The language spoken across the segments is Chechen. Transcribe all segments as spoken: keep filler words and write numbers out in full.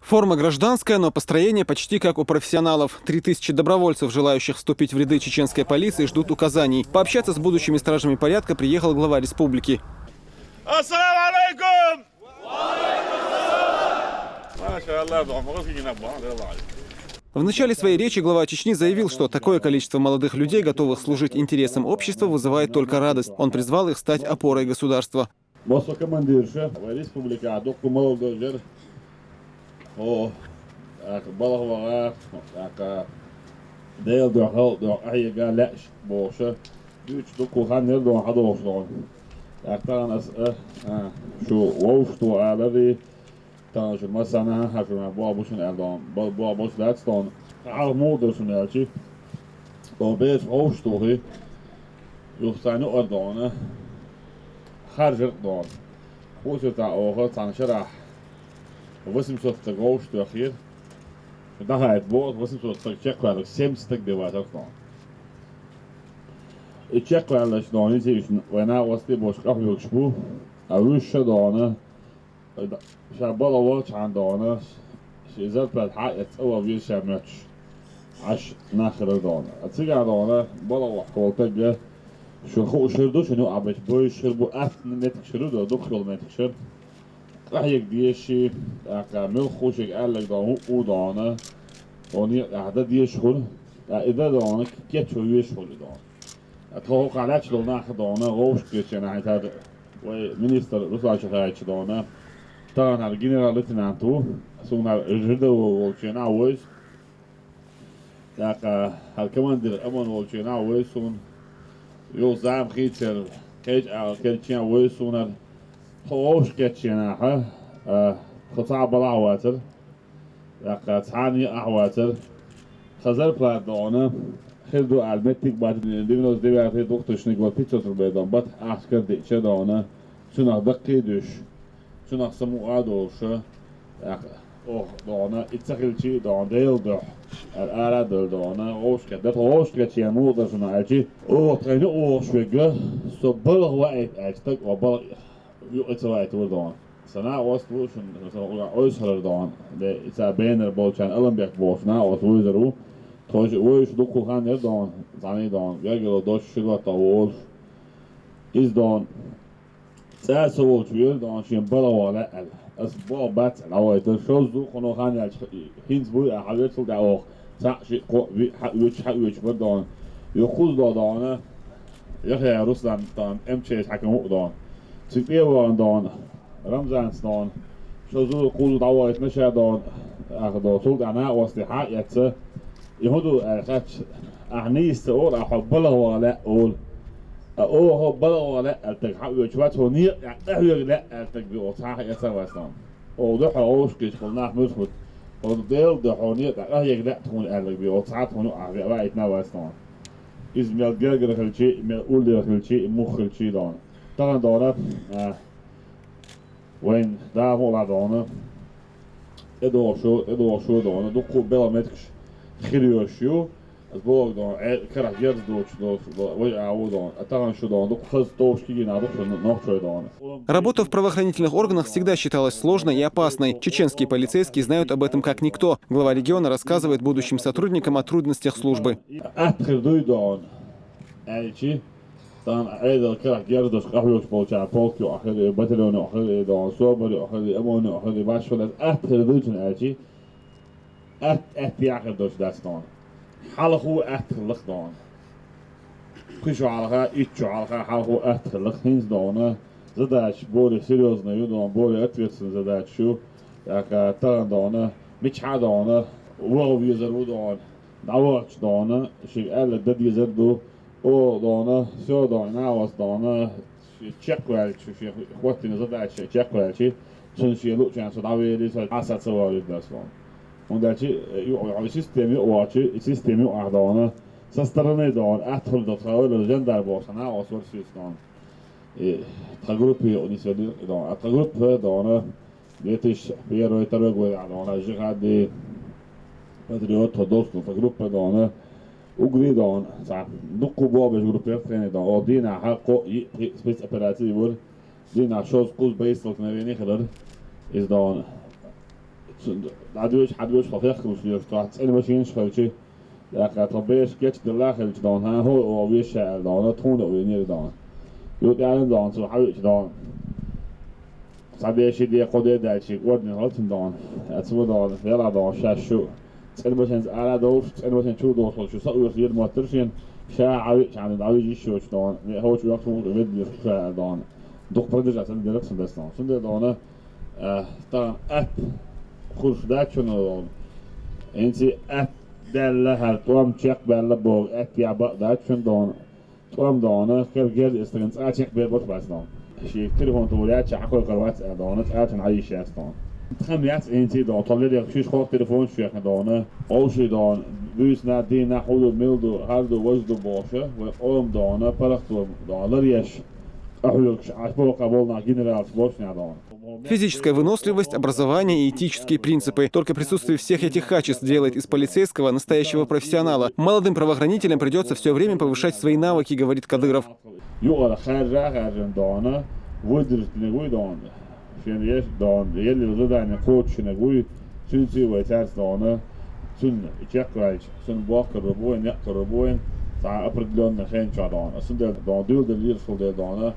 Форма гражданская, но построение почти как у профессионалов. Три тысячи добровольцев, желающих вступить в ряды чеченской полиции, ждут указаний. Пообщаться с будущими стражами порядка приехал глава республики. السلام عليكم. ما شاء الله، دعم غفي نبع، الله عليك. В начале своей речи глава Чечни заявил, что такое количество молодых людей, готовых служить интересам общества, вызывает только радость. Он призвал их стать опорой государства. Москва командирша, вай республика дукку молодой жер. О, ах, балагъвага, ах, дел дохал, дохал, айга леш, боша. Юч дукку хан нер дон хадош дон. Ах, таган ас, а, а, шу вовш ту алари, таган шу масана, ха шу на бо бушун эл дон, бо, бо буш лац дон. Ах, мудр шун элчи. Дон беш вовш ту хи. Юхсани ор дона. Хар жер дон. Хусута оха цан шарах. Восемьсот так вовш ту хир. Дахайт бо восемьсот так чеквар, семьдесят так бива так дон. И чеквар лаш дон, и зиш вайна васти бош каф юкш бу. А вуш ша дона. Ша бала вач хан дона. Ши зарплат ха эт ава вир ша меч. Аш нахра дона. А цига дона, бала вах кол тагга. Шу ху шир ду, шуну абет бой шир бу, ат метк шир ду, ду километр шир. Къахьег деши, ака мил хушег аллег дона, у дона. Они ахда деш хур. А ида дона, кечо веш хур дона. А тхо халач ло нах дона, гош кечена хай тар. Вай министр Руслан Шахаевич дона. Тан генерал-лейтенант у, сунар жирда волчена войс. Ака, хар командир аман волчена войс сун. Йо зам хитер, кеч а кечен войс сунар. Тхо гош кечена ха, а, тхо ца бала ватер. Якъа цхьани ахьвацар. Хазар плат дона. Хирду аль меттик бат девяносто девятый двухтысячный год пятьсот рублей дон. Бат ахкар дича дона. Цунах даккхи душ. Цунах саму а долша. Якъа ох дона. Ицахилчи дона. Дел дох. Ар ара дол дона. Ошка. Дат ошка чия мудар шуна ачи. Ох тайна ошвега. Со балгъ ваэт ачтак о балгъ. Юкъицавайт вурдон. Сана ост ву шун ойсхарар дон. Де ица бенер болчан Аламбек болчна ост вуйзар ву. Тож вуйш дукку хан ер дон. Зани дон. Гагило доч шугата вуш. Из дон. Ца соволч вир дон шин балавала ал. Ас бо бац лавайта шоз ду хуно хан яч хинз буй а хавер сул да ох. Ца ши ко ви ха уч ха уч вурдон. Юкуз додона. Яхья Руслан дон, МЧС хакам дон. Ципеван дон. Рамзан дон. Шозу кул давайт наша дон. Ах до султана ости ха яца. Ихуду ах хач. Ах нис ор ах балгъ вала ол. А о хо балгъ вала алтак ха уч ват хо ни ах уг ла алтак би о ца ха яца вастон. О до ха ош кич кул нах мусхут. О дел до хо ни ах аг ла тхун алтак би о ца тхун ах ва итна вастон. Из мел гергер хилчи, мел уллер хилчи, мух хилчи дон. Таган дона, а, вайн да мола дона. Эдо шо, эдо шо дона. Дукку бела меткш хирио шо. Аз бог дон, э, карах герз доч, доч, вай ау дон. А таган шо дон, дукку хаз тош киги на дукку нохчой дона. Работа в правоохранительных органах всегда считалась сложной и опасной. Чеченские полицейские знают об этом как никто. Глава региона рассказывает будущим сотрудникам о трудностях службы. Атхир дуй дон. Элчи. Тан айдал карах герз доч, кахлуч болча, полк ю ахири, батальон ю ахири, дон, собар ю ахири, амон ю ахири, башфалас атхир дуй тун элчи. Ат, ат яхир доч дас дон. Халху атхир лах дон. Кушу халха, иччу халха, халху атхир лах хинз дона. Задач более серьезный ю дон, более ответственный задач ю. Яка тан дона, мичха дона, вов юзер у дон. Давач дона, ши эл дад юзер ду. О дона, всё дона, вас дона. Чеквалчи, ши хваттин задача чеквалчи. Шин ши лучан со давели со асаца вали дас дон. Ундачи, ю, ю, система ю, очи, система ю ах дона. Со стороны дон, атхур до тхавел жандар босана, вас вар сис дон. И та группе ю не сёди дон. А та группе дона. Две тысячи первый, второй год, а дона, жихади, патриот, ходос, та группе дона. Угри дон, са, дукку бобеш группе трени дон. О дина ха ко и при спецоперации вур. Дина шоз куз бейстолкновение хилер. Из дон. Цунна дӀадоьжуш, хьадоьжуш, хьо фехкалуш лелаш, тхо цӀена машинаш хилча, тӀаккха тхо бераш гечделла хилча, дона, хьан хӀо а вешша аьлла, дона, тхуна а ве нера, дона. Юха тӀаьхьа, дона, цо хьавеача, дона, цхьа де, ши де, кхо де даьлча, орден хилла цунна, дона. Цо, дона, велахь, дона, шаьш шу цӀена машенца ара а довлуш, цӀена машен чу а довлуш, шу са оьшуш лела моттара шена, ша хьавеача, хьан дӀавижа йиш йоцуш, дона, неӀ хӀотташ вехаш ву, ведда деза шу ша аьлла, дона. Дукха продолжаться динарг цунна дац, дона. Цундела, дона, э, тахана атта хурш дац шуна, дона. ХӀинца атта даьлла, хӀара тӀом чекхбаьлла боху атта яхь бакъ дац шуна, дона. ТӀом, дона, хӀара герз эцна стагана цкъа а чекхбер болуш бац, дона. Шега телефон тухур яц, ша хьакхойкхур вац аьлла, дона, цкъа а цунна Ӏийша яц, дона. Тхан яц хӀинца, дона, тхо лелаеш шиш-кхо телефонаш чу яхна, дона. Къовсий, дона, буьйса нах, дийнахь хӀун ду, мила ду, хӀара ду, важа ду бохуша, вай къоман, дона, паргӀато, дона, ларъеш, къахьоьгуш, Ӏаш боху кхаъ болу нах генералаш бохуш нах, дона. Физическая выносливость, образование и этические принципы. Только присутствие всех этих качеств делает из полицейского настоящего профессионала. Молодым правоохранителям придётся всё время повышать свои навыки, говорит Кадыров. Юкъара харжа а харжина, дона, выдержать динарг вуй, дона. Шен еш, дона, еллачу задане кхочушдинарг вуй, цуьнца а вай цаьрца, дона, цунна чекхваьлча, цунна бохкар бу вайн, некъ кхуьур бу вайн, цхьа определённый хенчохь, дона. Цундела, дона, дуьйладелла лелаш хилла дела, дона,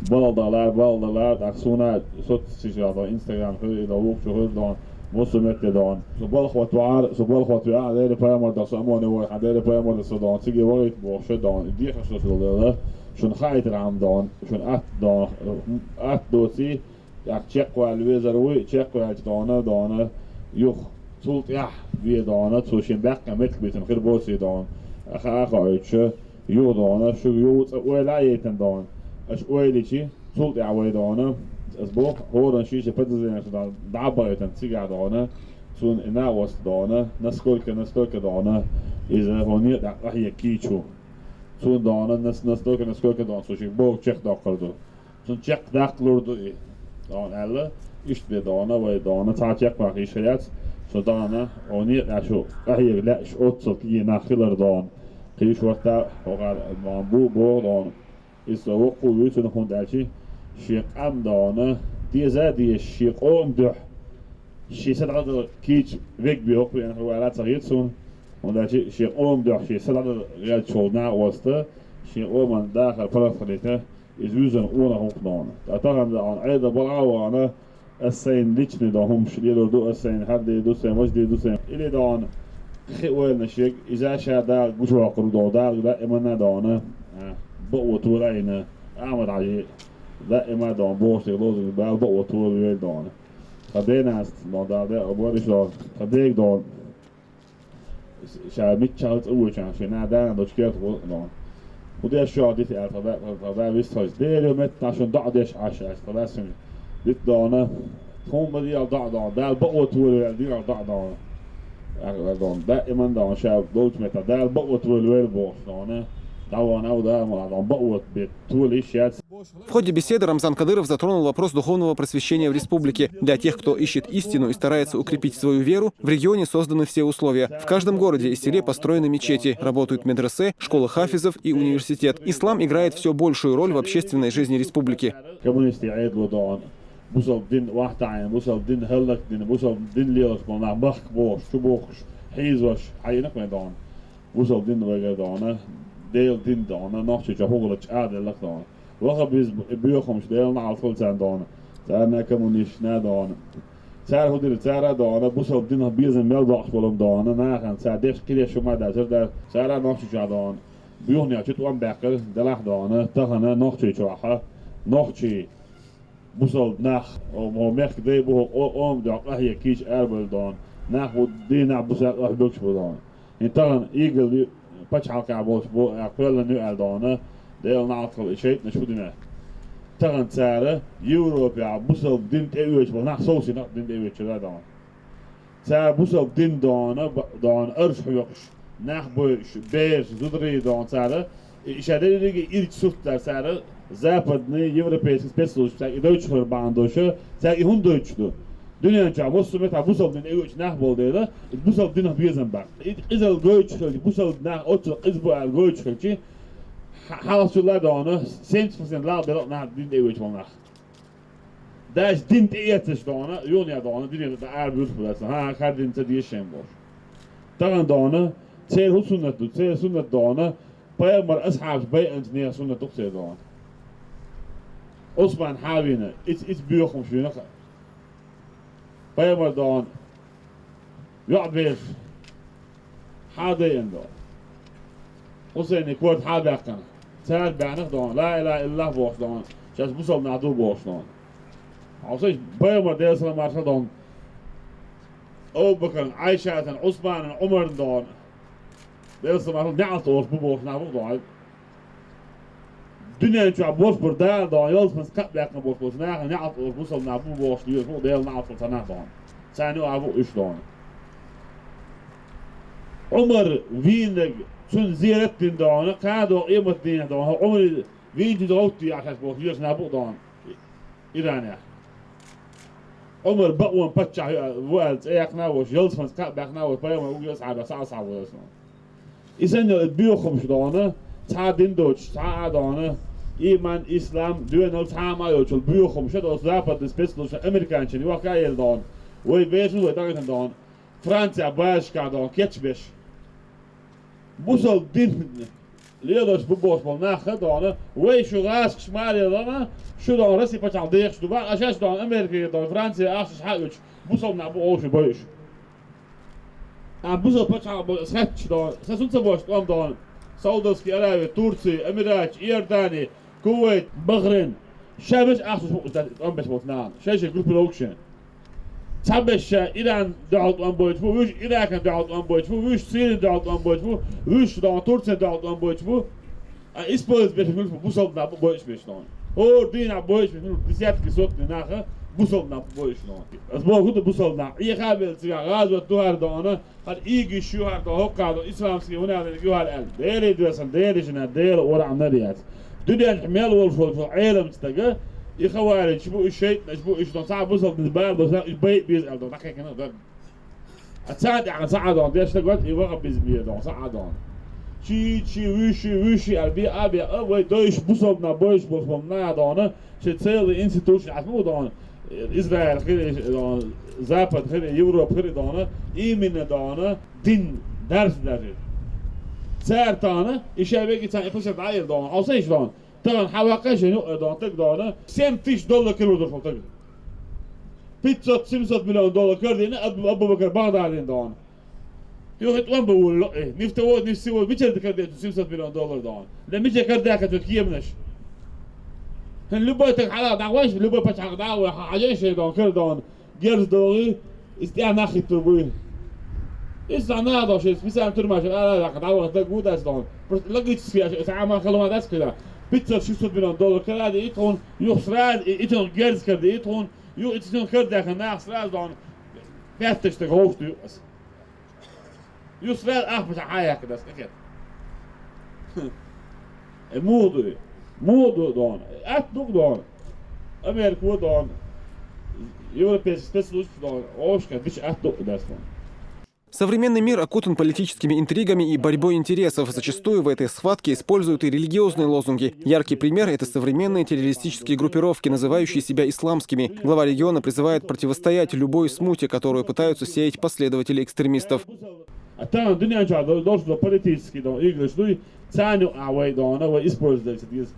балха далар, балха далар, тӀаккха суна соцсеть чохь, дона, Instagram хир, и, дона, вукху чу хир, дона, массо а метте, дона. Со балха хӀотта вахьара, со балха хӀотта веана, Делан пайхамар дан со амоне вой, хьан Делан пайхамар дан со, дона, цига вахийта бохуш, дона, и дехаш со хилла дела, шуна хаийтархьама, дона, шуна атта, дона, атта доций, тӀаккха чекхваьлла везар вуй, чекхваьлча, дона, дона, юха цул тӀаьхьа ве, дона, цо шен баьккхина меттиг битина хир боций, дона, хаа а хоуьйтуш, юха, дона, шуьга юха цкъа ойла а яйтина, дона. Аша ойла йичи, цул тӀаьхьа вай, дона, ас боху, хӀоранна шен-шен подразделенеш, дона, дӀа а бахийтина цигахь, дона, цунна и накъост, дона, насколько, насколько, дона, иза хӀун некъа тӀехь къахьега кийча ву. Цунна, дона, нас-, настолько, насколько, дона, цо шега бохург чекхдоккхур ду. Цунна чекхдаккха лур ду и, дона, аьлла, иштта бен, дона, вай, дона, цхьа чекхбаккха йиш хир яц, со, дона, хӀун некъа тӀехь шу къахьега лаьаш оццул кегий нах хилар, дона. Кхийсаш ватта хӀокхара, дона, бу а боху, дона. Иза со воккха а вуьйцу, хӀунда аьлча шен къам, дона, деза а дезаш, шен къоман дуьхьа шен са дӀадала кийча вега бен воккха веана хир ву аьлла а ца хета суна, хӀунда аьлча шен къоман дуьхьа шен са дӀадала гӀерташ волу накъост, шен къоман дахар паргӀатхилийта, иза вуьззина къонах ву-кх, дона. Ткъа тахана, дона, Ӏедал балха а вахана, ас сайна личный, дона, хӀумаш лелор ду, ас сайна хӀара дийр ду сайн, важа дийр ду сайн. Или, дона, хи ойланаш ерг, иза ша Дала гучувоккхур ву, дона, Дала даиманна, дона, а, бакъо тора Ӏийна, Ахьмад-Хьаьжин даима, дона, бохуш дерг лозунг, Дала бакъо тора войла, дона. Тхан денас, дона, Дала де а бориш, дона, тхан дега, дона, ша миччахьа цӀа вочахь, шен нана-дана долчу керта гӀо, дона. ХӀун деш шу дита аьлла, тхан да, тхан да вистхуьлуш, Дела йолу меттехь шуна доӀа деш Ӏаш аьлла, тхан дас шуна дита, дона. Тхуна ма дегӀа доӀа, дона, Дала бакъо тора войла, дегӀа доӀа, дона. Ахьа, дона, даиман, дона, ша долчу меттехь Дала бакъо тора войла бохуш, дона. ДӀавахана а ву, дона, бакъо бен тола йиш яц. В ходе беседы Рамзан Кадыров затронул вопрос духовного просвещения в республике. Для тех, кто ищет истину и старается укрепить свою веру, в регионе созданы все условия. В каждом городе и селе построены мечети, работают медресе, школы хафизов и университет. Ислам играет всё большую роль в общественной жизни республики. Коммунистийн Ӏедало, дона, бусалба дин охьатаӀийна, бусалба дин хӀаллакдина, бусалба дин лелаш болу нах махка бохуш, чубохкуш, хьийзош хьаьжна-кх вайн, дона. Бусалба дин вайгара, дона, Делан дин, дона, Нохчийчохь хӀун хилла чӀагӀделла-кх, дона. Ваххабизм, и боьхамаш, Делан неӀалт хуьлда царна, дона. Царна а, коммунисташна а, дона. Цара хӀун дира? Цара, дона, бусалба динах безам мел доккхуш болу, дона, нахана цара деш, кхидеш хӀума а дацара, да, цара а Нохчийчохь, дона, боьханехь чу тӀом баьккхира, делахь, дона, тахана Нохчийчохь, нохчий, бусалба нах, о, хӀо мехкан дай бу, хӀо къо-, къоман дуьхьа къахьега кийча арабевлла, дона. Нах бу дийнахь, бусалба къахьоьгуш бу, дона. ХӀинца тахана Игал ю-, пачхьалкхехь болуш бу, а, кхоьллина ю аьлла, дона, Делан неӀалт хуьлда и шайтӀанаш хӀун дина. Тахана цара Европехь бусалба дин тӀеоьцуш болу нах совсина дин тӀеоьцуш ю, дона. Цара бусалба дин, дона, б-, дона, арш хьоькхуш, нах бойуш, бераш, зударий, дона, цара, и ша дерриге ирча сурт дар цара, западный, европейский спецслужбаш цаьрга и дойтуш хир бахьана долуш, цаьрга и хӀунда дойтуш ду? Дуьнен чохь массо а меттехь бусалба дин тӀеоьцуш нах болу дела, и бусалба динах безам баккха. И къизалла гойтуш хилча, бусалба нах оццул къиза бу аьлла гойтуш хилча, хьа-, хьалхачул а, дона, семьдесят процент лаьлла белла нах дин тӀеоьцуш болу нах. Даш дин тӀеэцаш дона, юхне дона, дин да ар буьрса бац, хӀа, хар дин ца деза шайн бохуш. Тахана дона, церан хӀун суннат ду, церан суннат дона, пайхамар асхьабаш байанчу нехан суннат ду-кх церан дона. Ӏусман хьавийна, иц, иц боьхамаш вийна-кх. Пайхамар дона, йоӀ берш хьадайина дона. Хусайни корта хьабаьккхина. Цара баьхнах дона, ла илаха иллаллах бохуш дона, шаьш бусалба нах ду бохуш дона. Хьо шаьш пайхамар Делан салам марша дона. Абу-Бакарна, Ӏайшатана, Ӏусманана, Ӏумарна дона. Делан салам марша неӀалт олуш бу бохуш нах бу дона. Дуьнен чохь болуш бара Дала дона, ялсаманца кхаъ баьккхина болуш болчу нахана неӀалт олуш бусалба нах бу бохуш лоьраш бу Делан неӀалт цу нах дона. Царна юкъахь бу уьш дона. Ӏумар вийнарг, цунна зерат дина дона, кхана дона къематдийнахь дона, хӀо Ӏумаре вийначу гӀовттий ахь шаьш бохуш лоьраш нах бу дона. Иранехь. Ӏумар бакъонан паччахь ву аьлла цӀе яьккхина а волуш, ялсаманца кхаъ баьккхина а волуш, пайхамар уггаре а асхьабех цхьа асхьаб ву иза. И санна йолу и боьхамаш дона, цхьа а дин доцуш, цхьа а дона, ийман, ислам, доьналла цхьа а ма йолчул боьхамаш а доцу западный спецслужбаш американчийн йохка а елла дона, вай бераш ву вай дагахь дона, Францехь базашкахь дона кечбеш. Бусалба дин лелош бу бохуш болу нах а дона, вай шу гӀазкхаш ма а лелана, шу дона Россия пачхьалкх дехаш ду бахьа, а шаьш дона Америке дона, Франция ахчаш хьаоьцуш, бусалба нах бу олуш бойуш. А бусалба пачхьалкх бу схьаьтташ дона, сан сунца бохуш тӀом дона, Саудовский Аравия, Турция, Эмират, Иордания, Кувейт, Бахрейн, шаьш беш ахчаш бу тӀом беш болчу нахана, шай-шай группировкаш. Цхьаберш ша Иран дуьхьал тӀом бойтуш бу, вуьш Иракан дуьхьал тӀом бойтуш бу, вуьш Сирин дуьхьал тӀом бойтуш бу, вуьш дона Турцин дуьхьал тӀом бойтуш бу. А использовать беш муьлш бу бусалба нах бу бойтуш беш дона. ХӀора дийнахь бойтуш беш муьлш десятки, сотни нах а бусалба нах бу бойтуш дона. Ас боху ду бусалба нах. Ӏеха а велла цигахь гӀазот ду хӀара дона, хӀара ийгиш ю хӀара дона, хӀокхара дона, исламский хӀун аьлла ю хӀара аьлла. Деле доьсан, Деле жина, Дела ура Ӏамнар яц. Дуьненчу мел волуш волчу Ӏеламчу стага, и хаваричаш бу, и шайтӀанаш бу, и шуна цхьа а бусалба бала бу, и бай а беза аьлла дона, дӀакхайкхина а дара. А царна тӀехь цхьа а дона, деш стаг вац, и ваххабизм бе дона, цхьа а дона. Чи, чи, вуьши, вуьши аьлла бе а бе а, вай дойш бусалба нах бойуш болуш болу нах а дона, ши целый институт ши Ӏаш ма ву дона, Израиль хири, дона, Запад хири, Европа хири дона, именно дона, дин дарс даже. Цара тахана, и шаьбег и царна и пхи шарда Ӏайр дона, хьо сайш дона. Тахана хьан ваккха шен юкъа дона, таг дона, семь тысяч доллар кир ву дошуш таг. Пятьсот-семьсот миллион доллар кир дина, Абу-, Абу-Бакар Багъдадин дона. Юхи тӀом бу вуьллу, э, нефтевод, нефтевод, мичара кир дина семьсот миллион доллар дона. Дан мичара кир даьхка цу кеманаш. ХӀин любой таг хьала дӀагӀойш, любой пачхьалкх дӀагӀой, хьан хьажен шен дона, кир дона. Герз догӀий, иза тӀехь нах хӀиттур буй. Иза цхьа наха дохуш, иза специально туьрмаш ара а даккха, дӀаваха даг ву дац дохуна. Просто логически аша, иза Ӏамал хала ма дац кхидӀа. Пятьсот-шестьсот миллион доллар кара а диъ тхуна, юха сразу и, и цунах герз кара диъ тхуна, юха и цунах кара даьхна наха сразу дохуна. Петташ тӀе ховш ду юкъас. Юха сразу ахпа ша хьан яьккха дац кхет. Э, муха ду и? Муха ду дона? Атта ду дона? Америка ву дона? Европейский спецслужб дона? Ошка, дича атта ду дац дона? Современный мир окутан политическими интригами и борьбой интересов. Зачастую в этой схватке используют и религиозные лозунги. Яркий пример — это современные террористические группировки, называющие себя исламскими. Глава региона призывает противостоять любой смуте, которую пытаются сеять последователи экстремистов. А тахана дуьнен чохь до-, долуш до политический дона играш дуй, царна юкъахь вай дона, вай использовать деза.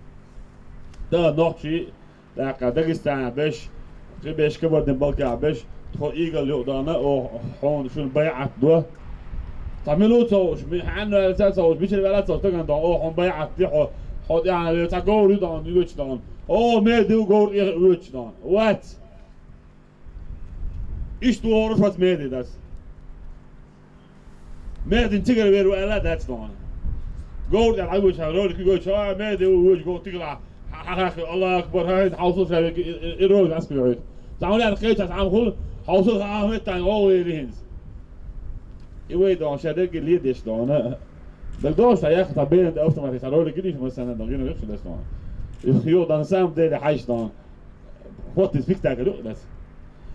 Да, нохчий, тӀаккха Дагестанехь беш, кхин беш Кабардин-Балкарехь беш, тхо игал юкъа дона, о, хьуна шуна байӀат до. Цхьа мила ву ца хууш, ми-, хьанна ваьлла ца хууш, мичара ваьлла ца хууш, тагана дона, о, хьуна байӀат де, хьо, хьо тӀаьхьа ве, цхьа говр ю дона, вуьйчу дона. О, ме див говр тӀе вуьйчу дона. Вац! Иштта вогӀур вац меди дац. Медин цигара вер ву аьлла а дац дона. Говр тӀе хьан вуьйчу, хьан ролик вуьйчу, а, меди ву вуьйчу, говр тигала хьан, хьан, хьан, Аллаху акбар, хьан, хьан, хьан, хьан, и, и, и ролик аскавехь. Цхьа хӀун аьлла кхеча цхьа хӀума хуьлу, хьовсал хьан, хьан, хӀун метта вогӀу вер хӀинца. И вай дона, ша дерриге ледеш дона. Даг дона, ша яхха цхьа бен автоматик, цхьа ролик гиниш, масана, дона, гина вехаш дац дона. Йо, дона, сам деле хьайш дона. ХӀотта и спектакль ю ас.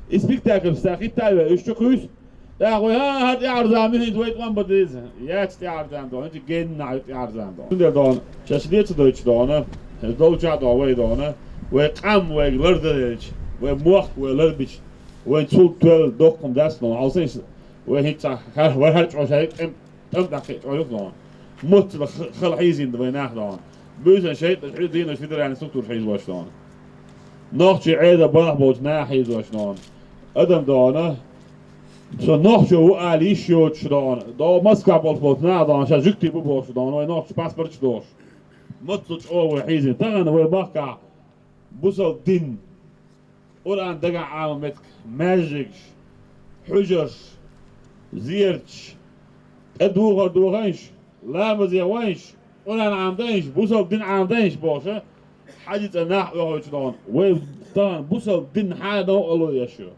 И спектакль сан хӀитта а ве, уьш чу кхуьйсу. ТӀаккха вай, хӀа, хӀара тӀаьхьарза ма хӀинца вай тӀом бан деза. Яц тӀаьхьарза дона, хӀинца генна ю тӀаьхьарза дона. Цундела дона, шаьш леца дойтуш дона, хӀара долчохь дона вай дона, вай къам вайга лардан елча, Вай мохк, вай ларбич, вай цул тоьлла доккхам дац, но хьалсайш вай хӀинца хьар-, вай хьар чӀо шай тӀем, тӀем даккхи чӀо юх, но. Моццала х-, хала хьийзина вай нах, но. Буьйсан шайтӀаш хьийзина федеральный структура хьийзош, но. Нохчий Ӏеда бах болчу наха хьийзош, но. Адам, но. Со нохчо ву ала йиш йоцуш, но. До Москва болуш болчу наха, но, ша жуьгти бу бохуш, но, вай нохчий паспорташ дохуш. Моццала чӀо вай хьийзина. Тахана вай махкахь бусалба дин, Къуръан дагахь Ӏамал меттиг, маьждигаш, хьуьжарш, зераташ, тӀе духар духанаш, ламазе ванаш, Къуръан Ӏамданаш, бусалба дин Ӏамданаш бохуша, хьаьжцӀа нах оьхуьйтуш, но. Вай тахана бусалба дин хьан новкъарло еш ю?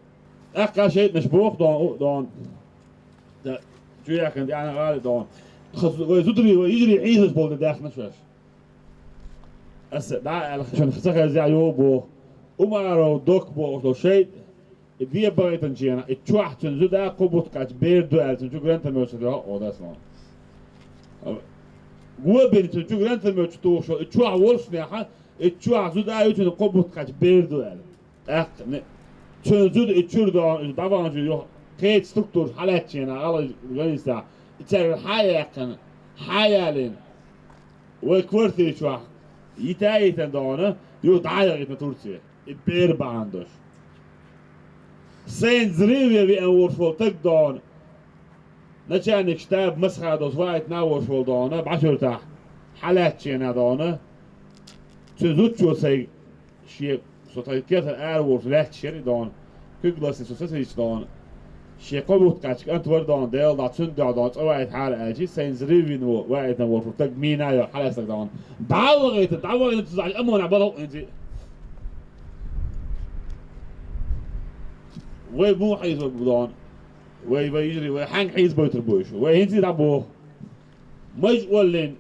ТӀаккха шайтӀанаш боху, но, у, но. Да, чу яхкана тӀаьхьа гӀали, но. Тха зу-, вай зударий, вай йижарий Ӏийсаш болу де даьхна шаьш. Аса дӀа а аьлла, шуна ца хеза йо боху. Умаров Док бохуш долу шайтӀа, и де бахийтинчу хенахь, и чохь цуьнан зуда кхо бутт кхаьчча бер ду аьлла, цуьнан чу гранатомёташ дохьо, о, дас, но. Го бина цуьнан чу гранатомёташ тухуш, и чохь волуш нехьа, и чохь зуда ю цуьнан кхо бутт кхаьчча бер ду аьлла. ТӀаккха не, цуьнан зуда и чуьра дохьо, иза дӀаваханчу юха кхечу структураш хьалаьцча хенахь, гӀала границехь, и цаьрга хьа а яьккхина, хьа а ялийна, вай квартира чохь йита а йитина, но, юха дӀа а яхийтина Турция. И бер бахьана долуш. Сайна взрыв ян веана волуш волу стаг, но, начальник штаба Масхадовс ваийтина а волуш волу, но, бӀашуьртахь хьалаьцча хенахь, но, цуьнан зудчо сайга, шен, со тхан кертара ара волуш лаьтташ яра и, но, куьг ластийна со сацийча, но, шен кхо бутт кхаьчча кӀант вара, но, Делан дуьхьа, цуьнан дуьхьа, но, цӀа ваийтахьара аьлча, сайна взрыв вина во-, ваийтина волуш волу стаг мина а йо хьалаьцнарг, но, дӀа а вахийта, дӀа а вахийта, цу заманахь балха а хӀинца. Вай муха хьийзор бу, но? Вай, вай йижарий, вай хьаьнга хьийзабайтур бу уьш? Вай хӀинца а дӀабоху. Маж оллин,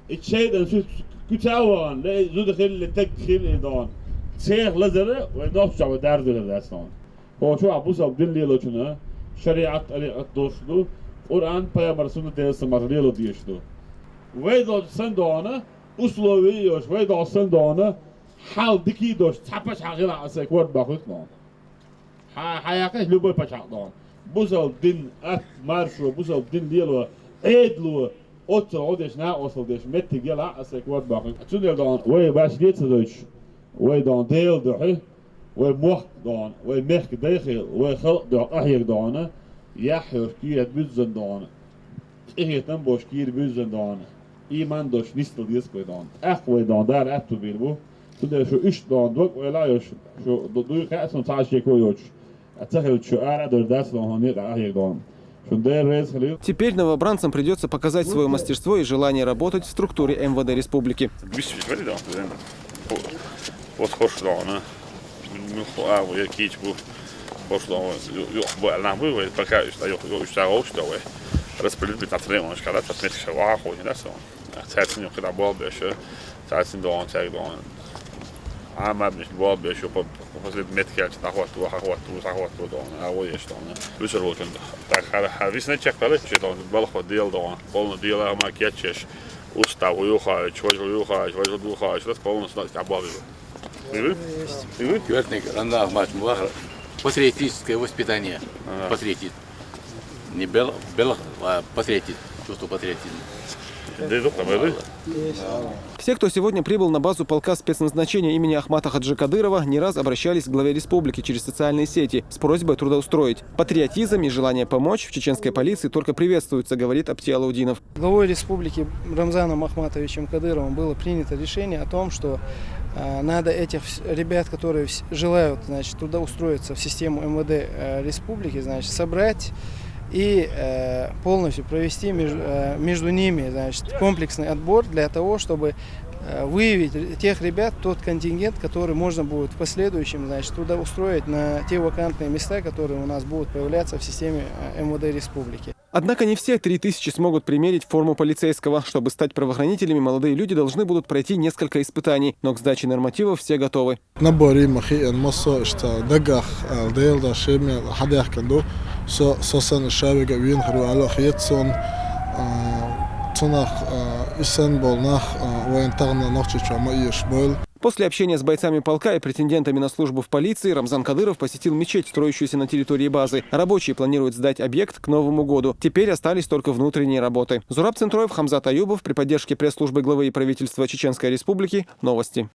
и шайтӀан су-, куьца а вахана, ле, зуда хилла, ле, таг хилла, но. Цех лазара вай нохча вай даржадалар дац, но. Хьо чохь бусалба дин лелочунна, шариӀат, тӀариӀат долуш ду, Къуръан, пайхамар суннат, Делан салам-маршалла лело дезаш ду. Вай долчу сан, но, условия а йош, вай долчу сан, но, хьал дика а дош, цхьа пачхьалкх хилахь, аса корта бахуьйту, но. Хьан, хьан яккхий, любой пачхьалкх, но. Бусалба дин атта маршо, бусалба дин лело, Ӏедало, оццул гӀо деш, накъосталла деш меттиг елахь, аса корта бахуьйту. Цундела, но, вай баш леца ца дойтуш, вай, но, Делан дуьхьа, вай мохк, но, вай мехкан дай хила, вай халкъ дуьхьа къахьега, но, яхь йолуш кийра буьззина, но, къинхетам болуш кийра буьззина, но, ийман долуш нисдала деза вай, но. ТӀаккха вай, но, Дала аьтто бийр бу. Цундела шу иштта, но, дог-ойла а йолуш, шу ду-, дуй хаьа суна цхьа а шеко йоцуш. А ца хилча шу ара а дара дац, но, хьуна некъа къахьега, но. Шун Дела реза хилийла. Теперь новобранцам придётся показать своё мастерство и желание работать в структуре МВД республики. Вис вис вари, да, да. Вот хош, но, она. Ну, а, вот я кич бу. Хош, но, ю-, ю-, бу, она бу, вай, пока ещё, ю-, ю-, ещё, ещё, ещё, вай. Распределить на три, он, когда отметка, а, хуйня, да, что? Цаьрцин юкъа кхидӀа болх беш, цаьрцин догӀун, цаьрга догӀун. Ӏамабнаш болх беш, юкъа, юкъа меттиг кхаьчча, дӀахӀотто, хьахӀотто, схьахӀотто догӀун, агӀо еш догӀун. Вуьшар волчун, тӀаккха хьара, хьара висина чекхдаличчи догӀун, балхо дела догӀун, полна дела ма кечъеш, устав юхаьлча, важа юхаьлча, важа юхаьлча, полностью тӀехь болх беш. Мгм. Мгм. Квертник, Ранна Ахмат, Мулахра. Патриотическое воспитание. Ага. Патриотизм. Не бел-, бел-, а патриотизм. Чувство патриотизма. Все, кто сегодня прибыл на базу полка спецназначения имени Ахмата Хаджи Кадырова, не раз обращались к главе республики через социальные сети с просьбой трудоустроить. Патриотизм и желание помочь в чеченской полиции только приветствуются, говорит Апти Алаудинов. Главой республики Рамзаном Ахматовичем Кадыровым было принято решение о том, что, э, надо этих вс-, ребят, которые вс-, желают, значит, трудоустроиться в систему МВД, э, республики, значит, собрать и, э, полностью провести меж-, э, между ними, значит, комплексный отбор для того, чтобы, э, выявить р-, тех ребят, тот контингент, который можно будет в последующем, значит, трудоустроить на те вакантные места, которые у нас будут появляться в системе, э, МВД республики. Однако не все три тысячи смогут примерить форму полицейского. Чтобы стать правоохранителями, молодые люди должны будут пройти несколько испытаний, но к сдаче нормативов все готовы. Набор ма хиъна массо а иштта дагах, а, Делан дашемел хьадаьхкина ду. Со, со санна ша вега вийна хир ву аьлла хета суна, а, цунах, а, и санна болу нах, а, вайн тахана Нохчийчохь ма эшаш бойла. После общения с бойцами полка и претендентами на службу в полиции Рамзан Кадыров посетил мечеть, строящуюся на территории базы. Рабочие планируют сдать объект к Новому году. Теперь остались только внутренние работы. Зураб Центроев, Хамзат Аюбов, при поддержке пресс-службы главы и правительства Чеченской Республики. Новости.